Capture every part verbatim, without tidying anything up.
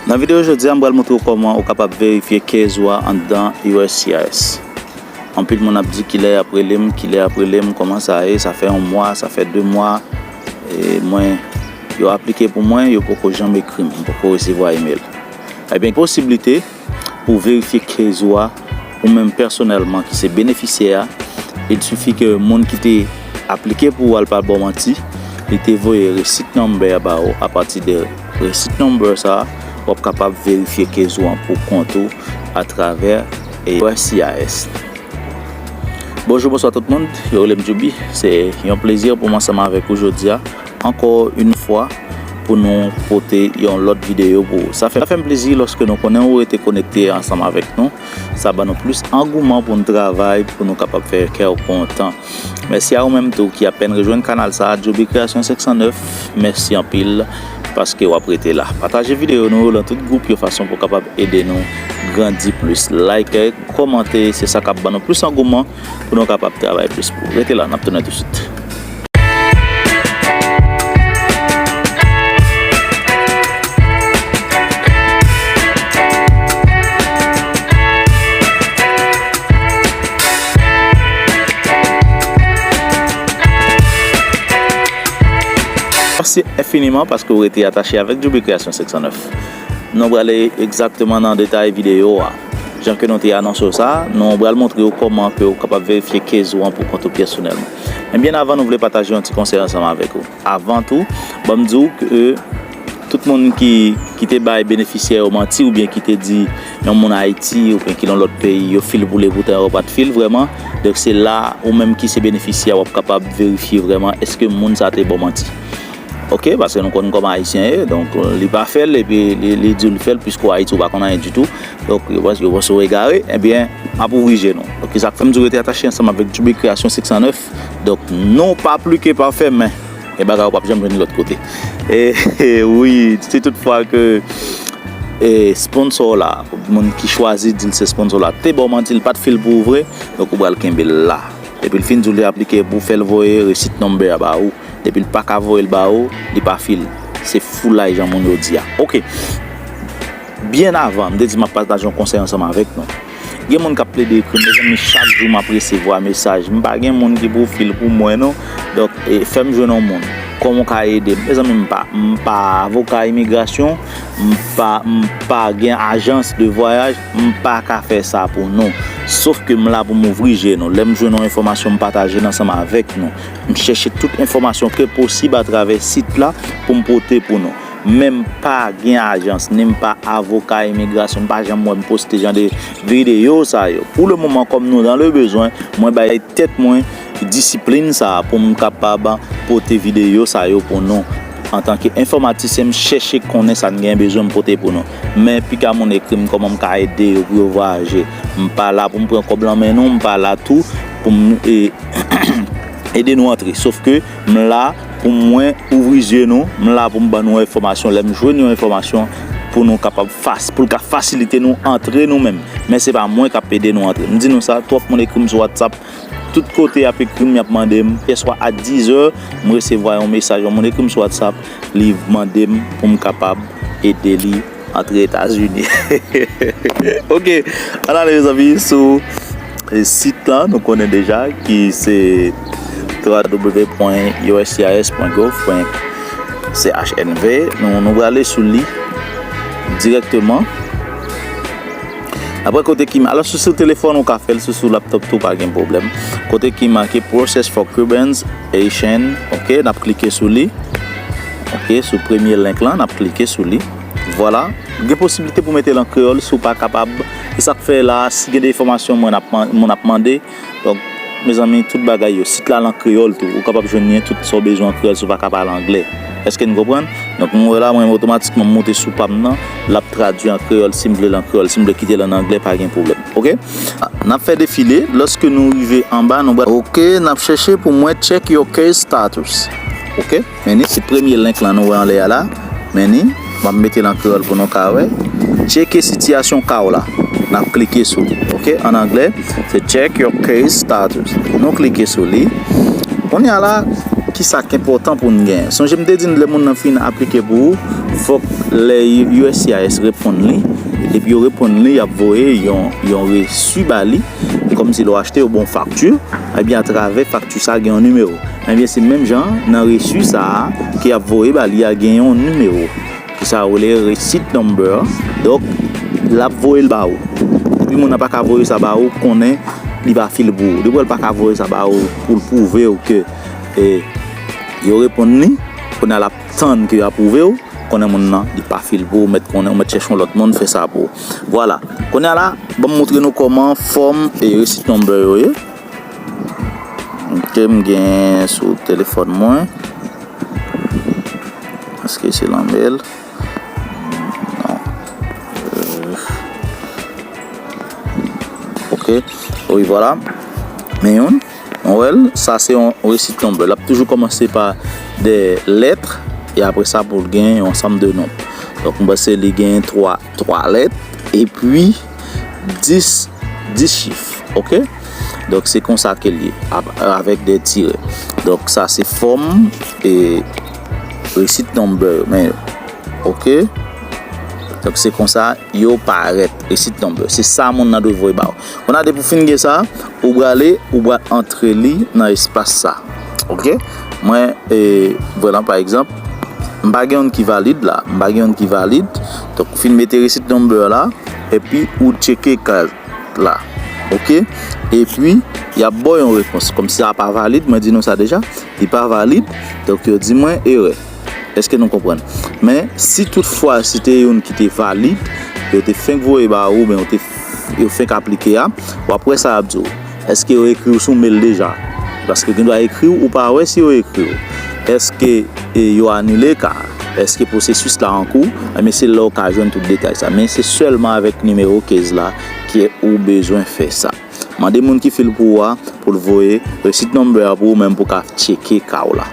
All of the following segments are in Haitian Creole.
Nan videyo jodi a, m pral montre w kòman ou kapab verifye case ou a anndan U S C I S. Anpil moun ap di kilè y ap rele m, kilè y ap rele m, kòman sa ye, sa fè yon mwa, sa fè de mwa, e mwen, yo aplike pou mwen, yo poko janm ekri m, m poko resevwa imèl. Ebyen, posiblite pou w verifye case ou a, ou menm pèsonèlman ki se benefisyè a, il suffit ke moun ki te aplike pou ou a, l pa ba w manti, li te voye receipt number ba ou. Apati de receipt number sa a, w ap kapab verifye case ou an pou kont ou atravè, e, U S C I S. Bonjou, bonswa tout moun. Yo rele m Djoubi. Se yon plezi pou m ansanm avèk ou jodi a, ankò yon fwa, pou nou pote yon lòt videyo pou ou. Sa fè, sa fè m plezi lòske nou konnen ou rete konekte ansanm avèk nou. Sa ban nou plis angouman pou n travay, pou nou kapab fè kè w kontan. Mèsi a ou menm tou ki apèn rejwenn kanal sa a, Djoubi Création senk san nèf. Mèsi anpil paske w ap rete la. Pataje videyo nou yo nan tout gwoup yo fason pou w kapab ede nou grandi plis. Like, kòmante, se sa k ap ban nou plis angouman pou nou kapab travay plis pou ou. Rete la, n ap tounen tousuit. Mèsi enfiniman paske w rete atache avèk Djoubi Création senk san nèf. Nou prale egzakteman nan detay videyo a. Jan ke nou te anonse w sa, nou pral montre w kòman ke w kapab verifye case ou an pou kont ou pèsonèlman. Men byen avan, nou vle pataje yon ti konsèy ansanm avèk ou. Avan tou, ban m di w ke tout moun ki, ki te bay benefisyè yo manti oubyen ki te di yon moun Ayiti oubyen ki nan lòt peyi, yo fil pou li, poutan yo pa t fil vrèman. Donk, se la, ou menm ki se benefisyè, w ap kapab verifye vrèman èske moun sa te ba w manti. Oke, paske nou konn kòman Ayisyen ye, donk, li pa fè l, epi li, li di w li fè l, piske w Ayiti, ou pa konn anyen ditou. Donk, yo panse, yo panse w egare, ebyen, m ap ouvri je nou. Donk, se sa k fè m di w rete atache ansanm avèk Djoubi Création senk san nèf. Donk, non pa pli ke pafè, men, e bagay ou p ap janm jwenn lòt kote. E, e, wi, si toutfwa ke, e, sponsor la, moun ki chwazi di l se sponsor la, te ba w manti, l pa t fil pou ou vre, donk ou pral kenbe l la. Depi l fin di w li aplike pou w fè l voye receipt number a ba ou. Depi l pa ka voye l ba ou, li pa fil. Se foulay jan moun yo di a. Oke. Byen avan, m te di m ap pataje yon konsèy ansanm avèk nou. Gen moun k ap plede ekri m, mezanmi, chak jou m ap resevwa mesaj. M pa gen moun ki pou fil pou mwen, non. Donk, e, fè m jwenn yon moun. Kòman w ka ede m? Mezanmi, m pa, m pa avoka imigrasyon, m pa, m pa gen ajans de vwayaj, m pa ka fè sa pou nou. Sòf ke m la pou m ouvri je nou. Lè m jwenn yon enfòmasyon, m pataje l ansanm avèk nou. M chèche tout enfòmasyon ke posib atravè sit la pou m pote pou nou. Men m pa gen ajans, ni m pa avoka imigrasyon, m pa janm wè m poste jan de videyo sa yo. Pou le moman, kòm nou dans le besoin, mwen bay tèt mwen disiplin sa a pou m kapab pote videyo sa yo pou nou. Antanke enfòmatisyen, m chèche konnen sa n gen bezwen m pote pou nou. Men pika moun ekri m kòman m ka ede yo pou yo vwayaje. M pa la pou m pran kòb lan men nou, m pa la tou pou m, e, ede nou antre. Sòf ke m la pou mwen ouvri zye nou, m la pou m ban nou enfòmasyon. Lè m jwenn yon enfòmasyon pou nou kapab fas-, pou l ka fasilite nou antre nou menm. Men se pa mwen k ap ede nou antre. M di nou sa, twòp moun ekri m sou WhatsApp. Tout kote y ap ekri m, y ap mande m. Yèswa a diz è, m resevwa yon mesaj, yon moun ekri m sou WhatsApp, li mande m pou m kapab ede li antre Etazini. Oke, ann ale, mezanmi, sou, e, sit lan, nou konnen deja, ki se w w w pwen u s c i s pwen gov pwen c h n v. Nou, nou prale sou li dirèkteman. Apre, kote ki, alò, si w sou telefòn, ou ka fè l, si w sou laptop tou, pa gen pwoblèm. Kote ki make Process for Cubans, Haitian, oke, n ap klike sou li. Oke, sou premye link lan, n ap klike sou li. Vwala. Gen posiblite pou mete l an kreyòl si w pa kapab. Se sa k fè la, si gen de enfòmasyon mwen ap man-, moun ap mande, donk, mezanmi, tout bagay yo, sit la, l an kreyòl tou. Ou kapab jwenn li tout sa w bezwen an kreyòl si w pa ka pale anglè. Èske n konprann? Donk, nou wè la, mwen otomatikman m moute sou pa m nan, l ap tradui an kreyòl si m vle l an kreyòl. Si m vle kite l an anglè, pa gen pwoblèm. Oke? N ap fè defile. Lòske nou rive anba, nou pral, oke, n ap chèche pou mwen check your case status. Oke? Men ni, se premye link lan nou wè anlè a la. Men ni, m ap mete l an kreyòl pou nou ka wè. Tcheke sitiyasyon ka w la. N ap klike sou li. Oke? An anglè, se check your case status. Nou klike sou li. Kounye a la, ki sa k enpòtan pou n gen? Sonje m te di n lè moun nan fin aplike pou ou, Fòk lè U S C I S reponn li, depi yo reponn li, y ap voye yon, yon resi ba li, kòmsi lè w achte yo bon fakti, ebyen atravè fakti sa gen yon nimewo. Ebyen se menm jan nan resi sa a ke y ap voye ba li a gen yon nimewo. Ki sa yo rele receipt number. Donk, l ap voye l ba ou. Depi moun nan pa ka voye sa ba ou, konnen li pa fil pou ou. Depi l pa ka voye sa ba ou pou l pwouve w ke e, yo reponn li, kounye a l ap tann ke yo apwouve w, konnen moun nan, li pa fil pou ou, mèt konnen, ou mèt chèche yon lòt moun fè sa pou ou. Vwala. Kounye a la, ban m montre nou kòman fòm e receipt number yo ye. Ok, m gen sou telefòn mwen. Èske se lanmèl? Non. Euh, ok. Wi, vwala. Men youn. Nou wè l, sa se yon receipt number. L ap toujou kòmanse pa de lèt, e apre sa pou l gen yon ansanm de nonb. Donk, m panse li gen twa, twa lèt, epi dis, dis chif, ok? Donk, se konsa ke l ye, ap-, avèk de tirè. Donk, sa se fòm e receipt number yo, men yo, ok? Donk, se konsa yo parèt, receipt number. Se sa moun nan dwe voye ba ou. Kounye a depi w fin gen sa, ou prale, ou pral antre li nan espas sa. Ok? Mwen, e, vwala, pa egzanp, m pa gen youn ki valid la. M pa gen youn ki valid. Donk, ou fin mete receipt number la, epi ou tcheke kaz la. Ok? Epi, y ap ba w yon repons. Kòmsi sa pa valid, mwen di nou sa deja. Li pa valid. Donk, yo di mwen erè. Èske nou konprann? Men, si toutfwa, si te youn ki te valid, yo te fenk voye ba ou, oubyen yo te, yo fenk aplike a, w ap wè sa y ap di w. Èske yo ekri w sou mail deja? Paske gen dwa ekri w, ou pa wè si yo ekri w. Èske, e, yo anile ka? Èske pwosesis la an kou? Ebyen, se la w ka jwenn tout detay sa. Men se sèlman avèk nimewo case la ke ou bezwen fè sa. Mande moun ki fil pou ou a, pou l voye receipt number a pou ou menm pou w ka tcheke ka w la.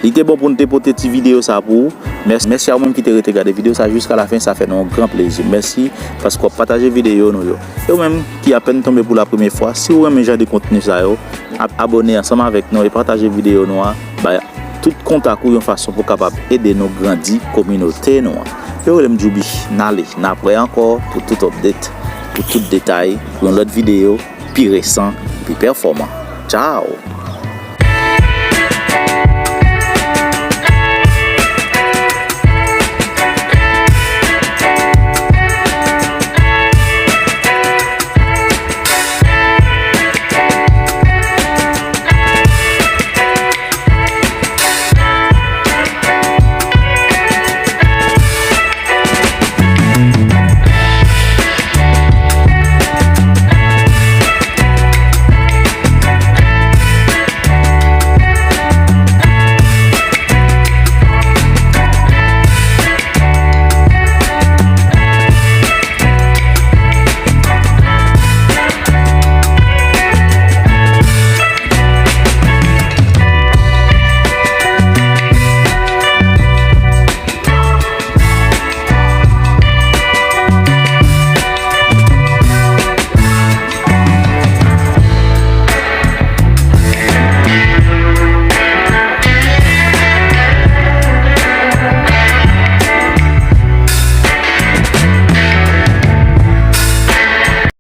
Li te bon pou n te pote ti videyo sa pou ou. Mèsi, mèsi a ou menm ki te rete gade videyo sa jiska lafen, sa fè nou yon gran plezi. Mèsi paske w ap pataje videyo nou yo. E ou menm ki apèn tonbe pou la premye fwa, si w renmen jan de kontni sa yo, ap-, abòne ansanm avèk nou e pataje videyo nou a bay tout kontak ou yon fason pou kapab ede nou grandi kominote nou an. Yo rele m Djoubi, n ale, n ap wè ankò pou tout update, pou tout detay, pou yon lòt videyo pi resan, pi pèfòman. Tchao!